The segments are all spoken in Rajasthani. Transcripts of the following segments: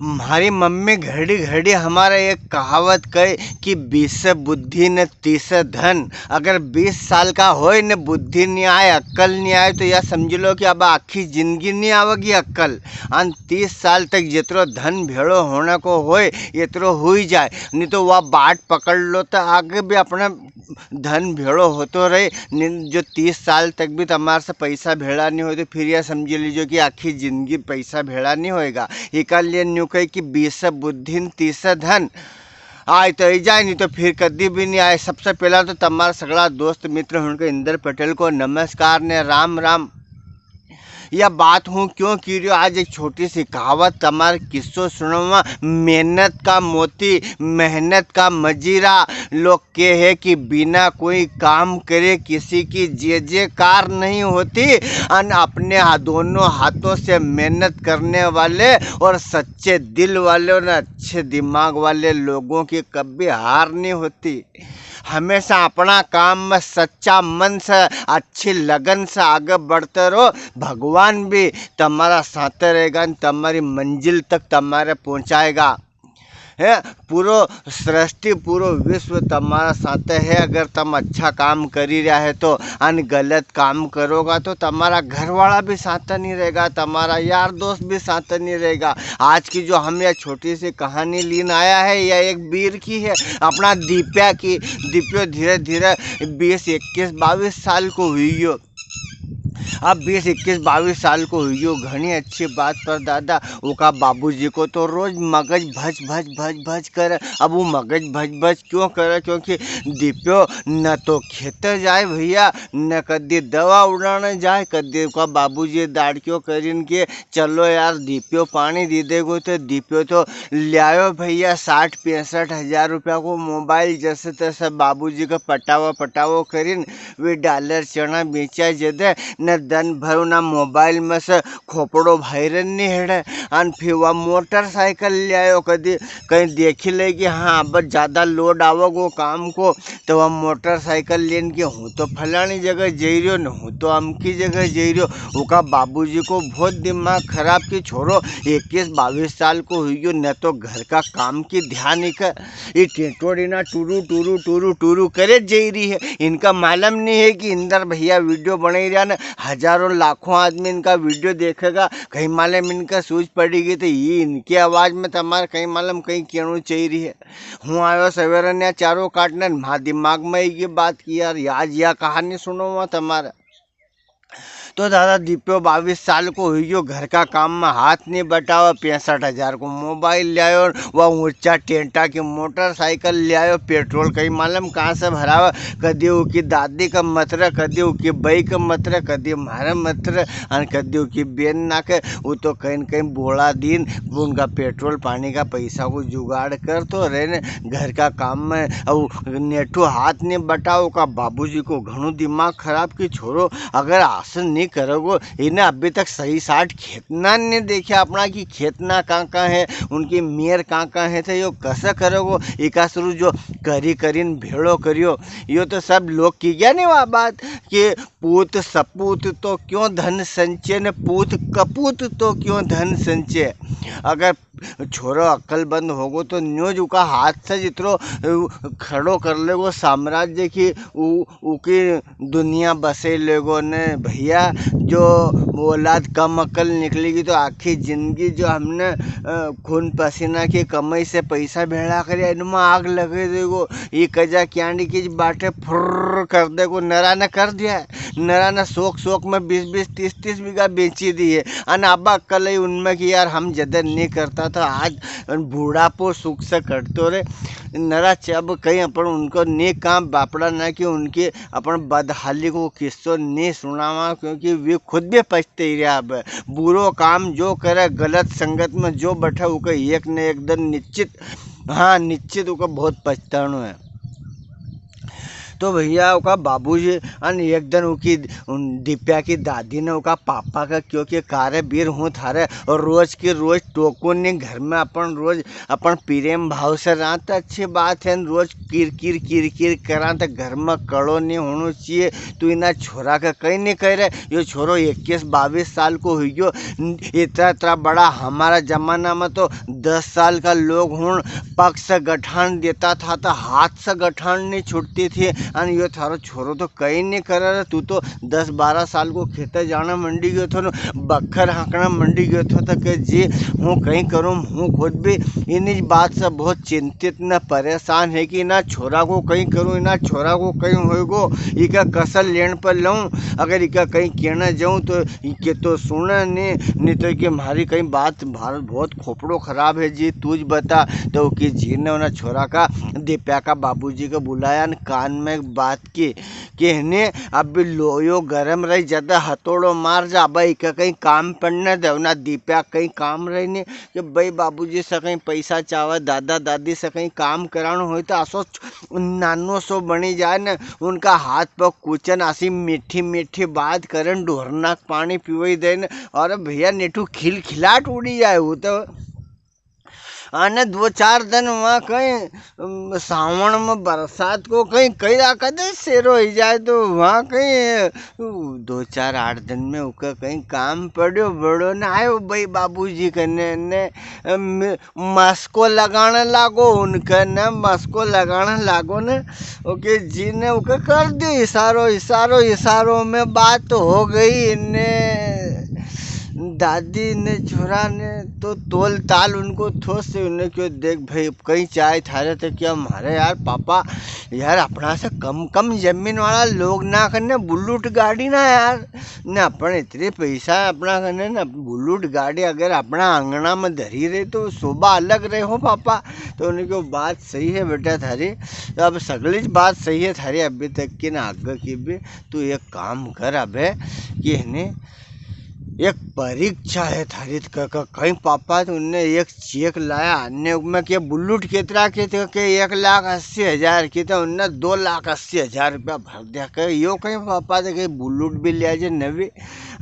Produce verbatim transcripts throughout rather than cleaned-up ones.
म्हारी मम्मी घड़ी घड़ी हमारा एक कहावत कहे कि बीस बुद्धि ने तीस धन। अगर बीस साल का होय ने बुद्धि नी आए, अक्कल नी आए, तो या समझ लो कि अब आखी जिंदगी नी आवेगी अक्कल। अन तीस साल तक जितरो धन भेळो होने को होय, इतरो हुई जाए, नी तो वा बाट पकड़ लो तो आगे भी अपने धन भेळो होतो रहे। नि-, जो तीस साल तक भी तमारे से पैसा भेळा नी होय, तो फिर या समझ लीजो कि आखी जिंदगी पैसा भेळा नी होएगा। इका लिए न्यू कहे कि बीस बुद्धि न तीस धन। आए तो आई जाए, नी तो फिर कदी भी नी आए। सबसे पहला तो तमारा सगळा दोस्त मित्र हुण के इंदर पटेल को नमस्कार ने राम राम। या बात हूँ क्यों की रियो, आज एक छोटी सी कहावत तमारे किस्सो सुनावा। मेहनत का मोती, मेहनत का मजीरा। लोग के है कि बिना कोई काम करे किसी की जय जयकार नहीं होती। अन अपने हा-, दोनों हाथों से मेहनत करने वाले और सच्चे दिल वाले और अच्छे दिमाग वाले लोगों की कभी हार नहीं होती। हमेशा अपना काम में सच्चा मन से, अच्छी लगन से आगे बढ़ते रहो। भगवान भी तमारा साथे रहेगा न तमारी मंजिल तक तमारे पहुंचाएगा। है, पूरो सृष्टि, पूरो विश्व तमारा साथे है। अगर तम अच्छा काम करी रहा है तो, अन गलत काम करोगा तो तमारा घर वाला भी साथे नहीं रहेगा, तमारा यार दोस्त भी साथे नहीं रहेगा। आज की जो हम या छोटी सी कहानी लीन आया है, या एक बीर की है, अपना दीप्या की। दीप्यो धीरे धीरे बीस, इक्कीस, बाईस साल को हुई गयो। अब बीस, इक्कीस, बाईस साल को हुई गयो, घणी अच्छी बात, पर दादा, उका बाबूजी को तो रोज मगज भज भज भज भज करे। अब वो मगज भज भज क्यों करे? क्योंकि दीप्यो न तो खेते जाए भैया, न कदी दवा उड़ाने जाए। कदी उका बाबूजी दाड़क्यो करीन के, "चलो यार, दीप्यो पानी दी देगो।" तो दीप्यो तो ल्यायो भैया साठ पैंसठ हजार रुपया को मोबाइल, जैसे तैसे बाबूजी का पटावा पटावो करीन वे डालर चना बेचा जदे, न दन भर उना मोबाइल में से खोपड़ो बाहर नी हेड़े। अन फिर वा मोटरसाइकिल ले आयो, कदी कहीं देखी ले कि हाँ, अब ज्यादा लोड आवगो काम को, तो वा मोटरसाइकिल लेन के हूँ तो फलानी जगह जई रियो, न हूँ तो अमकी जगह जई रियो। उका बाबूजी को बहुत दिमाग खराब कि छोरो इक्कीस बाईस साल को हुई गयो, न तो घर का काम की ध्यान ही कर, ये टेटोड़ी ना टूरू, टूरू, टूरू, टूरू करे जई रही है। इनका मालूम नहीं है कि इंदर भैया वीडियो बनाई रहा ना, हजारों लाखों आदमी इनका वीडियो देखेगा। कहीं मालूम इनका सूझ पड़ेगी तो ये इनकी आवाज में तमारे कहीं मालूम कहीं कहणू चाहिए रही है। हूँ आयो सवेरे ने चारो काटने, म्हा दिमाग में ये बात की यार, आज या कहानी सुनो हुआ तमारा। तो दादा दीप्यो बाईस साल को हुई गयो, घर का काम में हाथ नहीं बटावे, पैंसठ हजार को मोबाइल ले आयो, वा ऊंचा टेंटा की मोटरसाइकिल ले आयो, पेट्रोल कहीं मालूम कहाँ से भरावे, कदी उकी दादी का मतरे, कदी उकी बई का मतरे, कदी म्हारे मतरे, अन कदी उकी बेन ना के, वो तो कहीं न कहीं बोला दिन उनका पेट्रोल पानी का पैसा को जुगाड़ करतो रहे ने, घर का काम में, अब नेठू हाथ नहीं बटावे। उका बाबूजी को घणो दिमाग खराब कि छोरो अगर आसन नहीं करोगो, इने अभी तक सही साठ खेतना नहीं देख्या अपना कि खेतना कां कां है, उनकी मेर कां कां है, तो यो कसा करोगो? इका शुरू जो करी करीन भेड़ो करियो, यो तो सब लोग की गया नहीं वा बात कि पूत सपूत तो क्यों धन संचे ने पूत कपूत तो क्यों धन संचे। अगर छोरो अक्लबंद होगो तो न्यू ज उका हाथ से जितरो, अ, खड़ो कर लेगो साम्राज्य की, उ-, उकी दुनिया बसे लेगो ने भैया। जो औलाद कम अक्ल निकलेगी तो आखी जिंदगी जो हमने, अ, खून पसीना की कमाई से पैसा भेड़ा करे, इनमें आग लगे देगो। ये कजा क्यांडी की बाटे फुर्र कर देगो, नरा ने कर दिया है। नरा ने शौक शौक में बीस बीस तीस तीस बीघा बेची दी है। अन अब अक्ल है उनमें कि यार हम जदर नहीं करता था, आज बुढ़ापो सुख से कटतो रे। नरा च-, अब कहीं अपन उनको नहीं काम बापड़ा ना कि उनकी अपन बदहाली को किस्सो नहीं सुनावा, क्योंकि वे खुद भी पछते ही रहा। अब बुरो काम जो करे, गलत संगत में जो बैठे, उके एक न एक दिन निश्चित, हाँ, निश्चित उके बहुत पछतानो है। तो भैया, उका बाबूजी अन एक दिन उकी, उन दीप्या की दादी ने उका पापा का क्यो कि, "कारे बीर, हूँ थारे रोज की रोज टोकू नी, घर में अपन रोज अपन प्रेम भाव से रां तो अच्छी बात है, रोज किर किर किर किर करां तो घर में कड़ो नी होनो चाहिए। तू इना छोरा का कई नी कह रहे, यो छोरो इक्कीस बाईस साल को हुई गयो, इतना इतना बड़ा, हमारा जमाना में तो दस साल का लोग हुण पग से गठान देता था तो हाथ से गठान नी छूटती थी। अन यो थारो छोरो तो कई नी करे रे, तू तो दस बारह साल को खेते जाना मंडी गयो थो न, बखर हाँकना मंडी गयो थो।" तो के, "जी, हूँ कई करूँ, हूँ खुद भी इन्हीं बात से बहुत चिंतित न परेशान है कि इना छोरा को कई करूँ, इना छोरा को कई होएगो, इका कसल लेन पर लऊँ, अगर इका कई कहना जाऊँ तो इके तो सुने नी, नी तो कि म्हारी कई बात, म्हारो बहुत खोपड़ो खराब है जी, तू ज बता।" तो उकी जी ने उना छोरा का, दीप्या का बाबूजी को बुलाया न कान में बात की, कि ने अब लोयो गरम रही, ज्यादा हथौड़ो मार जा, अब इका कई काम पड़ने दे, उना दीप्या कई काम रही ने, कि भाई बाबूजी से कई पैसा चावे, दादा दादी से कई काम करानो होय तो असो नानो सो बनी जाए ने, उनका हाथ पर कुचन असी मीठी मीठी बात करन, ढोरना क पानी पिवई देन, अरे भैया नेठू खिलखिलाट उड़ी जाए। वो तो अने दो चार दिन वहाँ कई, अम, सावण में बरसात को कई, कई राखा दे सेरो ही जाए तो वहाँ कई, उ, दो चार आठ दिन में उके कई काम पड़्यो बड़ो ने आयो भाई बाबूजी कने ने, अम, मस्को लगाने लागो उनके ने, मस्को लगाने लागो ने। उके जी ने उके कर दियो इशारो, इशारो, इशारो में बात हो गई ने। दादी ने छोरा ने तो तोल ताल उनको थोस से उन्हें क्यो, "देख भाई, कई चाय थारे तो क्या, म्हारे यार पापा, यार अपना से कम कम जमीन वाला लोग ना करने बुलेट गाड़ी ना यार, ने अपन इतने पैसा है अपना कने ना, बुलेट गाड़ी अगर अपना आंगणा में धरी रहे तो शोभा अलग रहे हो पापा।" तो उन्हें क्यो, "बात सही है बेटा थारी, तो अब सगली ज बात सही है थारी अभी तक की ना आगे की भी। तू एक काम कर अबे कि है ने, एक परीक्षा है थारी।" तो क-, क-, कई पापा तो उनने एक चेक लाया, अन्य में के बुलेट कितरा के, तो के एक लाख अस्सी हजार की, तो उनने दो लाख अस्सी हजार रुपया भर दिया। के यो कई पापा, तो के बुलेट भी लिया जे नवी,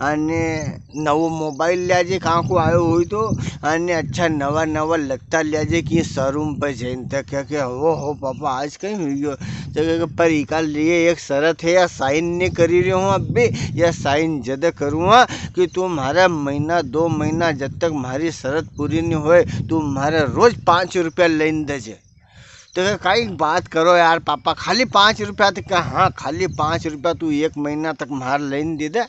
अने नवो मोबाइल लिया जे, कहाँ को आयो हुई तो, अने अच्छा नवा नवा लत्ता लिया जे, कि शोरूम पे जैन तक के, के हो, हो पापा, आज कई हुई गयो? तो के, पर इका लिए एक शरत है, या साइन नी करी रह्यो हूँ अभी, या साइन जद करूँगा कि तू म्हारा महीना, दो महीना, जब तक म्हारी शरत पूरी नी होए, तू म्हारा रोज पाँच रुपया लेन दे जे। तो के, "काई बात करो यार पापा, खाली पाँच रुपया?" तो के, "हाँ, खाली पाँच रुपया, तू एक महीना तक म्हार लेन दे दे,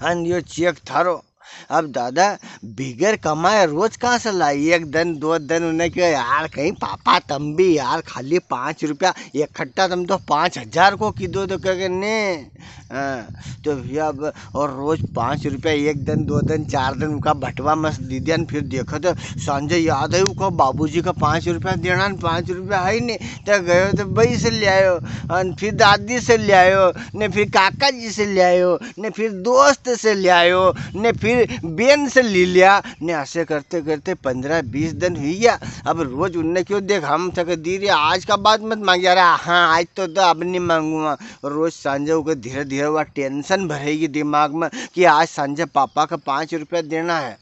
अन यो चेक थारो।" अब दादा, बिगर कमाए रोज कहाँ से लाई? एक दिन, दो दिन उन्हें क्यो, "यार, कई पापा तम भी यार, खाली पाँच रुपया इकट्ठा तम तो पाँच हजार को की दो।" तो कह के, "ने।" हाँ, तो भैया अब, और रोज पाँच रुपया एक दिन, दो दिन, चार दिन उनका बटवा मस्त दी दिया न, फिर देखो तो सांझे याद आई, उको बाबूजी का पाँच रुपया देना न, पाँच रुपया है ही नी। तो गयो तो भाई से ले आयो, अन फिर दादी से ले आयो, ने फिर काका जी से ले आयो, ने फिर दोस्त से ले आयो, ने फिर बेन से ले लिया, ने ऐसे करते करते पन्द्रह बीस दिन हुई गया। अब रोज उनने क्यो, "देख, हम थके दी रहे, आज का बाद मत मांग यार।" "हाँ, आज तो दो, अब नी मांगूंगा।" रोज सांझे उके धीरे धीरे वा टेंशन भरेगी दिमाग में कि आज सांझे पापा का पाँच रुपया देना है।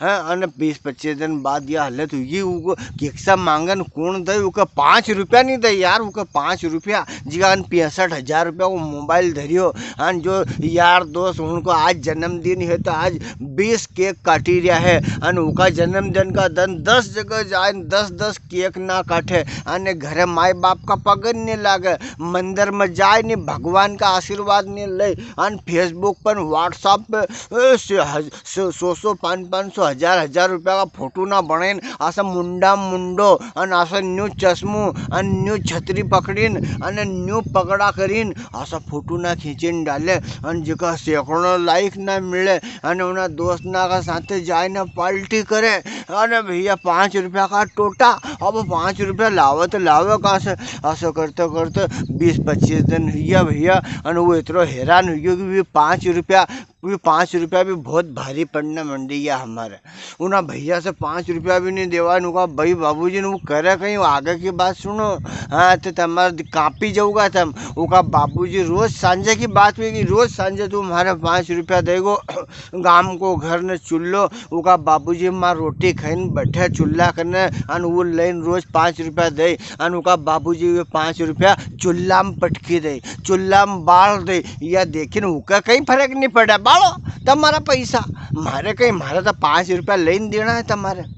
हाँ, अने बीस पच्चीस दिन बाद या हालत हुई, उको भिक्षा मांगन कौन दे, उके पाँच रुपया नी दे यार, उके पाँच रुपया, जिका अन पैंसठ हजार रुपया को मोबाइल धरियो, अन जो यार दोस्त उनको आज जन्मदिन है तो आज बीस केक काटी रिया है, अन उका जन्मदिन का दिन दस जगह जाए, दस दस केक ना काटे, अने घरे माई बाप का पग नी लागे, मंदिर में जाए नी, भगवान का आशीर्वाद नी ले, अन Facebook पर, WhatsApp पे, ए, से हज-, सौ, सौ, सौ, पाँच, पाँच सौ, हजार, हजार रुपया का फोटो ना बनाइन, असा मुंडा मुंडो, अन असा न्यू चश्मो, अन न्यू छतरी पकड़ीन, अन न्यू पगड़ा करीन, असा फोटो ना खींचीन डाले, अन जिका सैकड़ों like ना मिले, अन उना दोस्त ना का साथे जाए ना पार्टी करे, अरे भैया, पाँच रुपया का टोटा, अब पाँच रुपया लावे तो लावे कहाँ से? असो करते करते बीस पच्चीस दिन हुई गया भैया, अन वो इतरो हैरान हुई गयो कि वे पाँच रुपया, वे पाँच रुपया भी बहुत भारी पड़ने मंडी गया हमारे। उना भैया से पाँच रुपया भी नहीं देवा, उनका भाई बाबूजी ने वो करे कहीं, आगे की बात सुनो। हाँ, तो तमारे कांपी जाऊगा तम। उका बाबूजी रोज सांझे की बात हुई कि रोज सांझे तू म्हारे पाँच रुपया देगो, गाम को घर ने चूल्हो, उका बाबूजी माँ रोटी खाइन बैठे चूल्हा कने, अन वो लइन रोज पाँच रुपया दे, अन उका बाबूजी वे पाँच रुपया चूल्हा में पटकी दे, चूल्हा में बाल दे। या देखिन उका कहीं फर्क नहीं पड़ा, बालो तमारा पैसा, म्हारे कहीं, म्हारे तो पाँच रुपया लइन देना है तमारे।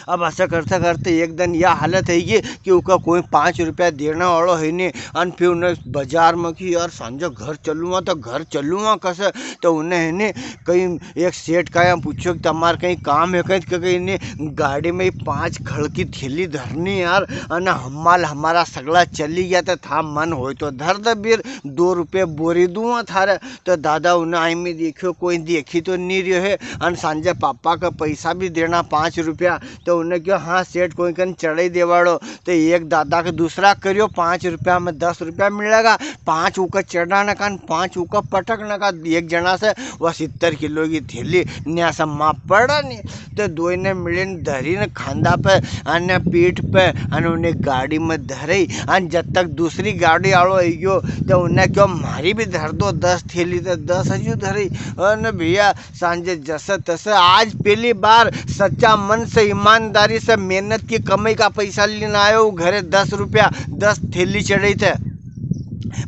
अब ऐसा करते करते एक दिन या हालत है ये कि उका कोई पाँच रुपया देने वालो है नहीं। अन फिर उन्हें बाजार में कि यार सांझे घर चलूँगा तो घर चलूँगा कैसे? तो उन्हें है नहीं कहीं एक सेठ का यहाँ पूछो कि तमारे कहीं काम है कहीं, तो कहीं इन्हें गाड़ी में ही पाँच खड़ की थैली धरनी यार, अन हमाल हमारा सगला चली गया तो था मन होय तो धर दे बीर, दो रुपये बोरी दूंगा थारे। तो दादा उन्हें आई में देखियो, कोई देखी तो नहीं रह्यो है। अन सांझे पापा का पैसा भी देना पाँच रुपया। तो उन्हें क्यों, हाँ सेठ, कोई कन चढ़ाई देवाड़ो। तो एक दादा के दूसरा करियो, पाँच रुपया में दस रुपया मिलेगा। पाँच उका चढ़ाने का न पाँच उका पटकने का। एक जना से वह सित्तर किलो की थैली न्या से माप पड़ा नहीं। तो दोई ने मिलीन धरी ने खांदा पे, अने पीठ पे, अने उन्हें गाड़ी में धरई। अन जब तक दूसरी गाड़ी आलो आई गयो, तो उन्हें क्यों, म्हारी भी धर दो दस थैली, तो दस हजू धरई। अने भैया, सांझे जसे तसे आज पहली बार सच्चा मन से, ईमानदारी से, मेहनत की कमाई का पैसा लेने आयो हूँ घरे, दस रुपया, दस थैली चढ़ई थे।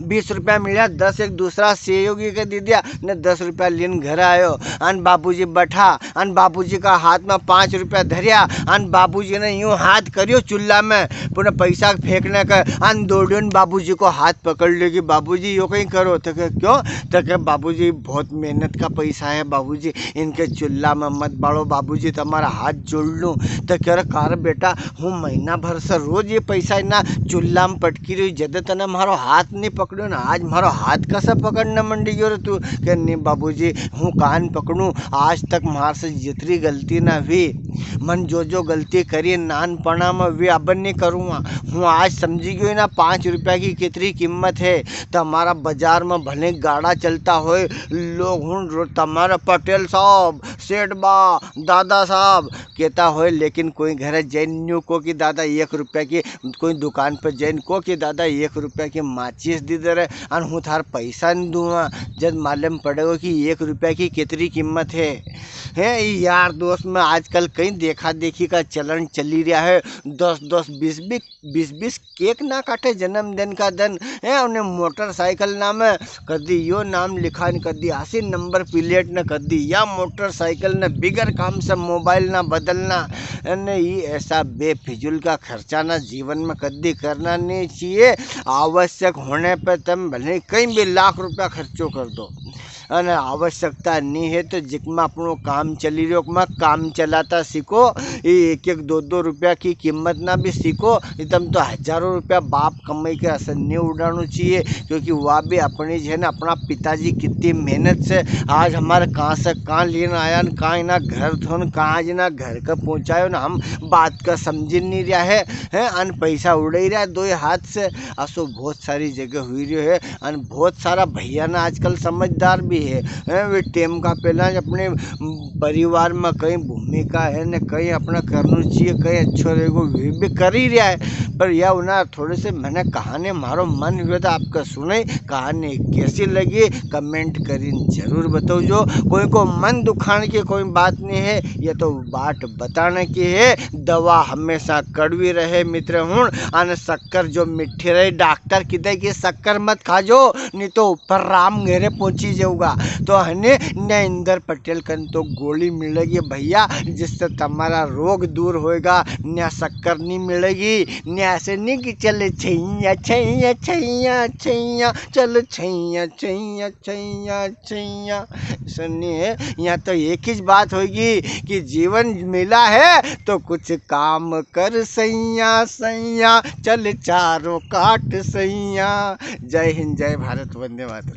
बीस रुपया मिला, दस एक दूसरा सहयोगी के दे दिया, ने दस रुपया लेन घर आयो। अन बाबूजी बैठा, अन बाबूजी का हाथ में पाँच रुपया धरिया, अन बाबूजी ने यूं हाथ करियो चूल्हा में, पुनः पैसा फेंकने का, अन दौड़ियो ने बाबूजी को हाथ पकड़ लेगी। "बाबूजी, यो कहीं करो?" तो के, "क्यों?" तो के, "बाबूजी, बहुत मेहनत का पैसा है बाबूजी, इनके चूल्हा में मत बालो बाबूजी, तुम्हारा हाथ जोड़ लूं।" तो कह रहा, "कार बेटा, हूँ महीना भर से रोज ये पैसा इना चूल्हा में पटकी रही, जदे तने म्हारो हाथ नहीं पकड़्यो ना, आज म्हारो हाथ कसे पकड़ने मंडी गयो रे तू?" के, "नहीं बाबूजी, हूँ कान पकड़ूं, आज तक म्हार से जितरी गलती ना हुई, मन जो जो गलती करी नानपणा में, वे अब नहीं करूँगा। हूँ आज समझी गयो ना पाँच रुपया की कितरी कीमत है। तो हमारा बाजार में भले गाड़ा चलता होए, लोग हुन रो-, तुम्हारा पटेल साहब, सेठ बा, दादा साहब कहता होए, लेकिन कोई घरे जैन न्यू को कि दादा एक रुपया की, कोई दुकान पर जैन को कि दादा एक रुपया की माचिस दे दे रे, अन हूँ थार पैसा नहीं दूंगा, जद मालूम पड़ेगा कि एक रुपया की कितरी कीमत है।" हैं, ये यार दोस्त में आजकल कई देखा देखी का चलन चली रहा है। दस दस, बीस बीस, बीस बीस केक ना काटे जन्मदिन का दिन, हैं, उन्हें मोटरसाइकिल ना में कदी यो नाम लिखा न, कदी आसी नंबर प्लेट न, कदी या मोटरसाइकिल न, बिगर काम से मोबाइल ना बदलना। अने ये ऐसा बेफिजूल का खर्चा ना जीवन में कदी करना नहीं चाहिए। आवश्यक होने पे तम भले कई भी लाख रुपया खर्चो कर दो, अने आवश्यकता नहीं है तो जिकमा अपनो काम चली रह्यो, उकमा काम चलाता सीखो। ये एक एक दो दो रुपया की कीमत ना भी सीखो, ये तम तो हजारों रुपया बाप कमाई के असर नहीं उड़ानो चाहिए, क्योंकि वा भी अपनी जे ना, अपना पिताजी कितनी मेहनत से आज हमारे कहाँ से कहाँ लेन आया न, कहाँ इना घर थो न, कहाँ आज इना घर का पहुँचायो न, हम बात का समझी नहीं रहा है, हैं, अन पैसा उड़ाई रहा है दोई हाथ से। असो बहुत सारी जगह हुई रह्यो है। अन बहुत सारा भैया ना आजकल समझदार भी है, हैं, वे टेम का पहला अपने परिवार में कई भूमिका है ने कई अपना करना चाहिए, कई अच्छो रहेगो, वे भी कर ही रहा है। पर या उना थोड़े से मैंने कहानी, म्हारो मन हुआ था आपका सुनाई, कहानी कैसी लगी कमेंट करीन जरूर बताओ। जो कोई को मन दुखाने की कोई बात नहीं है, ये तो बाट बताने की है। दवा हमेशा कड़वी रहे मित्र हुण, अन शक्कर जो मीठी रहे। डॉक्टर किदे की शक्कर मत खाजो, नी तो ऊपर राम घेरे पहुंची जाऊगा। तो हने न्या इंदर पटेल कन तो गोली मिलेगी भैया, जिससे तुम्हारा रोग दूर होएगा। न्या शक्कर नहीं मिलेगी, न्या से नहीं कि चले छैया छैया छैया छैया, चल छैया छैया छैया छैया। सुनिए, यहाँ तो एक ही बात होगी कि जीवन मिला है तो कुछ काम कर सैया सैया, चल चारों काट सैया। जय हिंद, जय भारत, वंदे मातरम।